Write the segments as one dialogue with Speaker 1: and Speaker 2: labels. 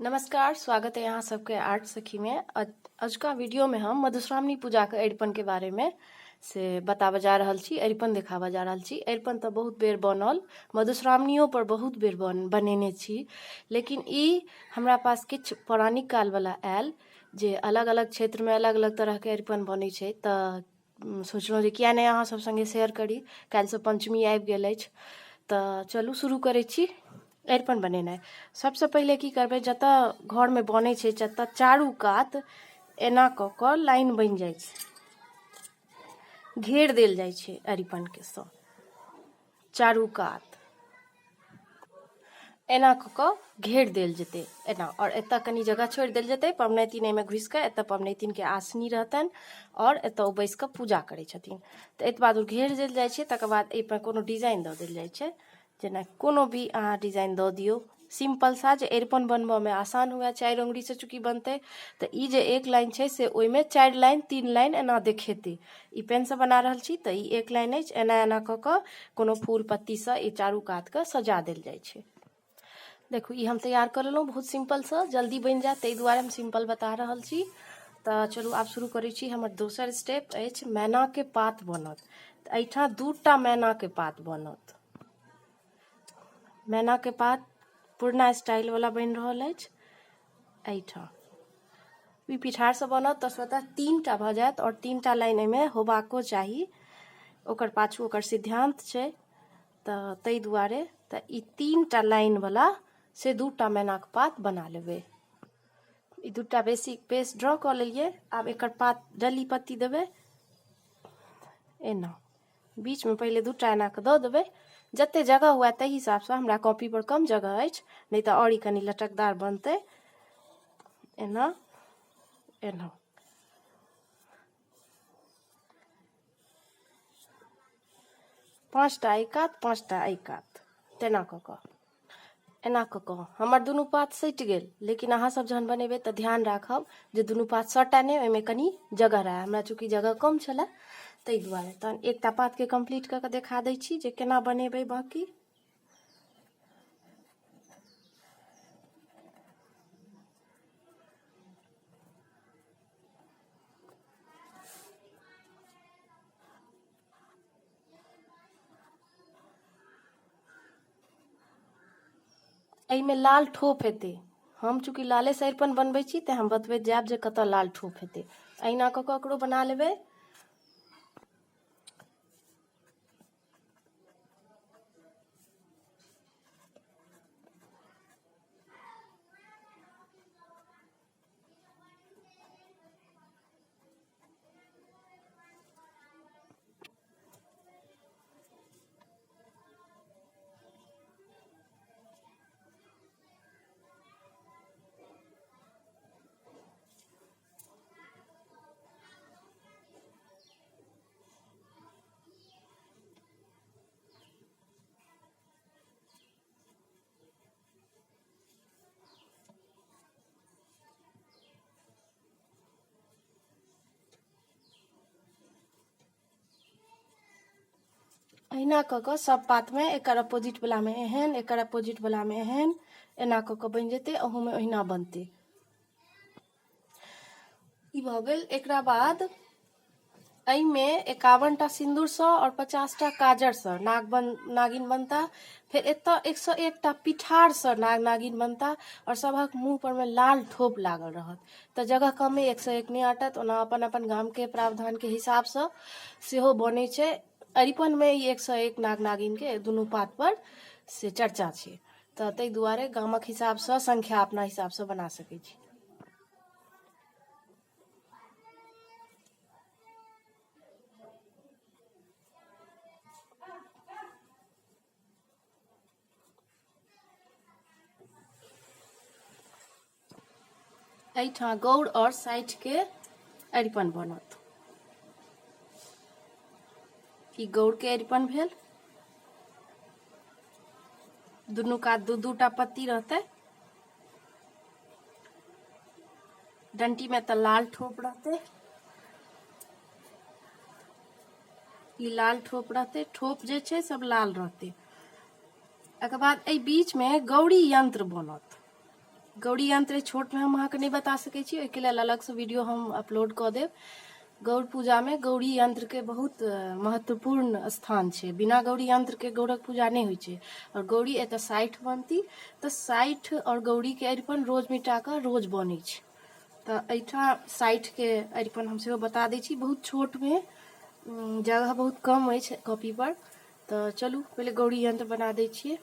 Speaker 1: नमस्कार, स्वागत है यहाँ सबके आर्ट सखी में। अजुका वीडियो में हम मधुश्रावणी पूजा के अरिपन के बारे में से बताबऽ जा रहल छी, अरिपन देखाबऽ जा रहल छी। अरिपन तऽ बहुत बेर बनल, मधुश्रावणियो पर बहुत बेर बनेने छी, लेकिन ई हमरा पास किछु पौराणिक कालवला आयल जे अलग अलग क्षेत्रमे अलग अलग तरहके अरिपन बनै छै, तऽ सोचलहुँ जे किया नहि अहाँ सब सङ्गे शेयर करी। काल्हिसँ पञ्चमी आबि गेल अछि, तऽ चलू शुरू करै छी अरिपन बनेनाइ। सबसँ पहिले की करबै, जतऽ घरमे बनै छै ततऽ चारू कात एना कऽ कऽ लाइन बनि जाइ छै, घेर देल जाइ छै अरिपनके सब चारू कात एना कऽ कऽ घेर देल जेतै एना। आओर एतऽ कनि जगह छोड़ि देल जेतै, पबनैतिन एहिमे घुसि कऽ एतऽ पबनैतिनके आसनी रहतनि आओर एतऽ ओ बैसि कऽ पूजा करै छथिन। तऽ एहिके बाद ओ घेर देल जाइ छै। तकर बाद एहिपर कोनो डिजाइन दऽ देल जाइ छै, जेना कोनो भी अहाँ डिजाइन दऽ दियौ, सिम्पल सा जे अरिपन बनबऽमे आसान हुए। 4 अङ्गुरीसँ चूँकि बनतै तऽ ई जे एक लाइन छै से ओहिमे 4 लाइन 3 लाइन एना देखेतै। ई पेनसँ बना रहल छी तऽ ई एक लाइन अछि। एना एना कऽ कऽ कोनो फूल पत्तीसँ ई चारू कातके सजा देल जाइ छै। देखू, ई हम तैयार कऽ लेलहुँ बहुत सिम्पलसँ, जल्दी बनि जायत ताहि दुआरे हम सिम्पल बता रहल छी। तऽ चलू आब शुरू करै छी। हमर दोसर स्टेप अछि मैनाके पात बनत। तऽ एहिठाम 2टा मैनाके पात बनत। मैनाके पात पुरना स्टाइलवला बनि रहल अछि। एहिठाम ई पिठारसँ बनत तऽ स्वतः 3टा भऽ जायत आओर 3टा लाइन एहिमे होबाको चाही, ओकर पाछू ओकर सिद्धांत छै, तऽ ताहि दुआरे तऽ ई 3टा लाइनवला से 2टा मैनाके पात बना लेबै। ई 2टा बेसिक बेस ड्रॉ कऽ लेलियै। आब एकर पात डली पत्ती देबै एना, बीचमे पहिले 2टा एना कऽ दऽ देबै, जते जगह हुए ताहि हिसाबसँ। हमरा कॉपी पर कम जगह अछि, नहि तऽ आओर ई कनि लटकदार बनतै। एना एना 5टा एहि कात, 5टा एहि कात, तेना कऽ कऽ एना कऽ कऽ हमर दुनू पात सटि गेल। लेकिन अहाँ सब जहन बनेबै तऽ ध्यान राखब जे दुनू पात सटए नहि, ओहिमे कनि जगह रहए। हमरा चूँकि जगह कम छलए ताहि दुआरे। तहन एकटा पातके कम्प्लीट कऽ कऽ देखा दै छी जे केना बनेबै बाँकी। एहिमे लाल ठोप हेतै। हम चूँकि लाले से अरिपन बनबै छी तऽ हम बतबैत जायब जे कतऽ लाल ठोप हेतै। अहिना कऽ कऽ एकरो बना लेबै। अहिना कऽ कऽ सब पातमे एकर अपोजिट वलामे एहन, एकर अपोजिट वलामे एहन, एना कऽ कऽ बनि जेतै। अहूमे ओहिना बनतै। ई भऽ गेल। एकरा बाद एहिमे 51टा सिन्दूरसँ आओर 50टा काजरसँ नाग बन नागिन बनता। फेर एतऽ 101टा पिठारसँ नाग नागिन बनता आओर सभक मुँह परमे लाल ठोप लागल रहत। तऽ जगह कमे, 101 नहि अटत। ओना अपन अपन गामके प्रावधानके हिसाबसँ सेहो बनै छै। अरिपनमे ई 101 नाग नागिनके दुनू पात पर से चर्चा छै, तऽ ताहि दुआरे गामक हिसाबसँ संख्या अपना हिसाबसँ बना सकै छी। एहिठाम गौर और 60 के अरिपन बनत। ई गौर के अरिपन भेल। दुनू कात दू दूटा पत्ती रहतै। डंटी में तऽ लाल ठोप रहतै, ई लाल ठोप रहतै, ठोप जे छै सब लाल रहतै। एकर बाद एहि बीच में गौरी यंत्र बनत। गौरी यंत्र छोटमे हम अहाँके नहि बता सकै छी, ओहिके लेल अलगसँ वीडियो हम अपलोड कऽ देब। गौर पूजामे गौरी यंत्रके बहुत महत्वपूर्ण स्थान छै। बिना गौरी यंत्रके गौरक पूजा नहि होइ छै। आओर गौरी एतऽ 60 बनती तऽ 60 आओर गौरीके अरिपन रोज मिटा कऽ रोज बनै छै। तऽ एहिठाम 60के अरिपन हम सेहो बता दै छी। बहुत छोटमे, जगह बहुत कम अछि कॉपीपर। तऽ चलू पहिले गौरी यंत्र बना दै छियै।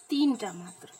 Speaker 1: तीनटा मात्र।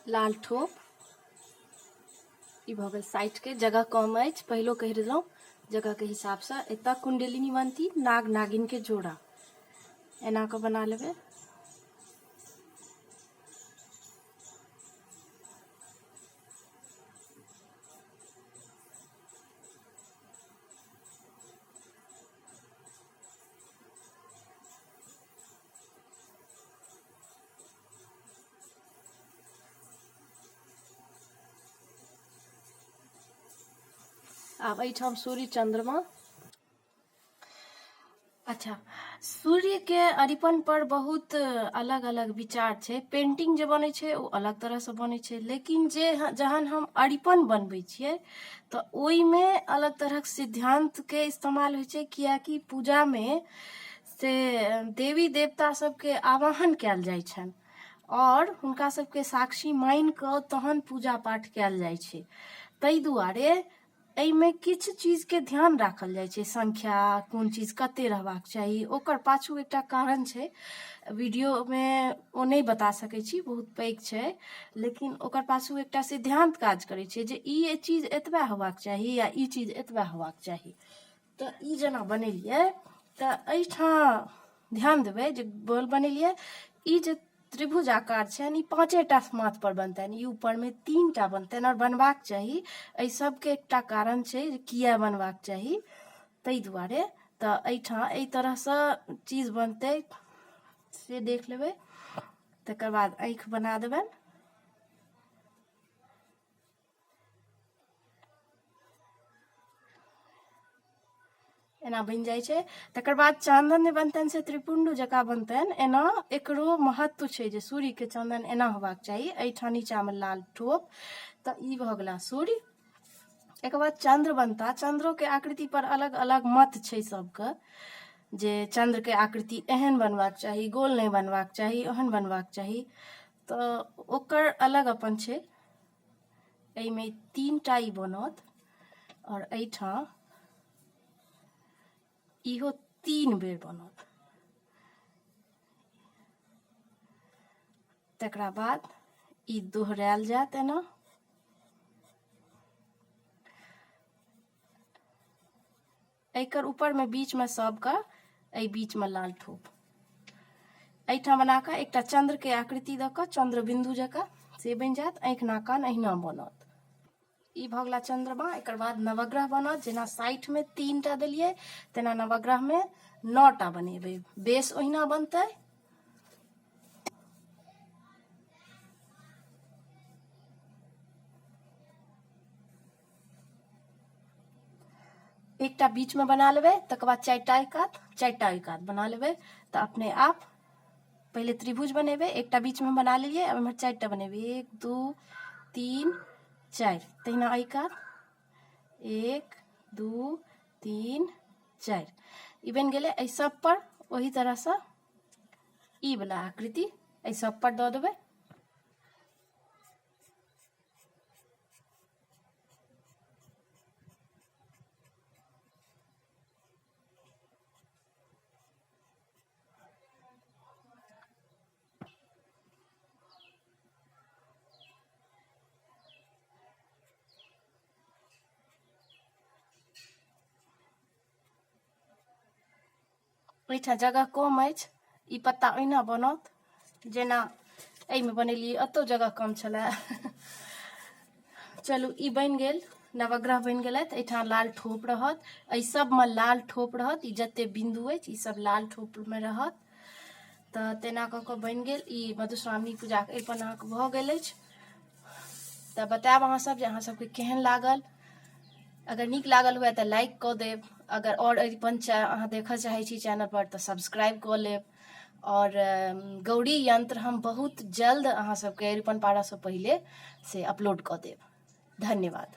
Speaker 1: लाल ठोप ई भऽ गेल। 60के जगह कम अछि, पहिलो कहि देलहुँ, जगहके हिसाबसँ। एतऽ कुंडलिनी बनती, नाग नागिनके जोड़ा एना कऽ बना लेबै। आब एहिठाम सूर्य चंद्रमा। अच्छा, सूर्य के अरिपन पर बहुत अलग अलग विचार छै। पेंटिंग जे बनै छै ओ अलग तरहसँ बनै छै, लेकिन जे जहन हम अरिपन बनबै छियै तऽ ओहिमे अलग तरहक सिद्धांतके इस्तेमाल होइ छै, किएकि पूजामे से देवी देवता सबके आवाहन कयल जाइ छनि आओर हुनका सबके साक्षी मानि कऽ तहन पूजा पाठ कयल जाइ छै। ताहि दुआरे एहिमे किछु चीजके ध्यान राखल जाइ छै, संख्या कोन चीज कते रहबाक चाही, ओकर पाछू एकटा कारण छै। वीडियोमे ओ नहि बता सकै छी, बहुत पैघ छै, लेकिन ओकर पाछू एकटा सिद्धांत काज करै छै जे ई चीज एतबा होबाक चाही या ई चीज एतबा होबाक चाही। तऽ ई जेना बनेलियै तऽ एहिठाम ध्यान देबै जे गोल बनेलियै, ई जे त्रिभुज आकार छनि ई 5टा माथ पर बनतनि, ई ऊपरमे 3टा बनतनि आओर बनबाक चाही। एहि सबके एकटा कारण छै जे किया बनबाक चाही, ताहि दुआरे। तऽ एहिठाम एहि तरहसँ चीज बनतै से देख लेबै। तकर बाद आँखि बना देबनि। एना बनि जाइ छै। तकर बाद चान्दन जे बनतनि से त्रिपुंडु जकाँ बनतनि। एना एकरो महत्व छै जे सूर्यके चन्दन एना होबाक चाही। एहिठाम नीचाँमे लाल टोप। तऽ ई भऽ गेला सूर्य। एकर बाद चंद्र बनता। चंद्रोके आकृति पर अलग अलग मत छै सबके, जे चंद्रके आकृति एहन बनबाक चाही, गोल नहि बनबाक चाही, ओहन बनबाक चाही। तऽ ओकर अलग अपन छै। एहिमे 3टा ई बनत आओर एहिठाम इहो 3 बेर बनत। तकरा बाद ई दोहरायल जायत एना। एकर ऊपरमे बीचमे सबके एहि बीचमे लाल ठोप एहिठाम बना कऽ एकटा चंद्रके आकृति दऽ कऽ चंद्र बिंदु जकाँ से बनि जायत। आँखि नाक कान अहिना बनत। ई भऽ गेला चंद्रमा। एकर बाद नवग्रह बनत। जेना 60मे 3टा देलियै तेना नवग्रहमे 9टा बनेबै। बेस ओहिना बनतै। एकटा बीचमे बना लेबै, तकर बाद 4टा एहि कात, 4टा एहि कात बना लेबै। तऽ अपने आप पहिले त्रिभुज बनेबै, एकटा बीचमे बना लेलियै, आब एम्हर 4टा बनेबै, 1 2 3 4। तहिना एहि कात 1 2 3 4, ई बनि गेलै। एहि सब पर ओही तरहसँ ई वाला आकृति एहि सब पर दऽ देबै। ओहिठाम जगह कम अछि, ई पत्ता ओहिना बनत जेना एहिमे बनेलियै, एतौ जगह कम छलै। चलू ई बनि गेल, नवग्रह बनि गेलथि। एहिठाम लाल ठोप रहत, एहि सबमे लाल ठोप रहत, ई जते बिन्दु अछि ई सब लाल ठोपमे रहत। तऽ तेना कऽ कऽ बनि गेल ई मधुश्रावणी पूजाके अरिपन अहाँके भऽ गेल अछि। तऽ बतायब अहाँ सब जे अहाँ सबके केहन लागल। अगर नीक लागल हुए तऽ लाइक कऽ देब, अगर आओर अरिपन अहाँ देखऽ चाहै छी चैनल पर तऽ सब्सक्राइब कऽ लेब। और गौरी यंत्र हम बहुत जल्द अहाँ सबके अरिपन पारऽसँ पहिले से अपलोड कऽ देब। धन्यवाद।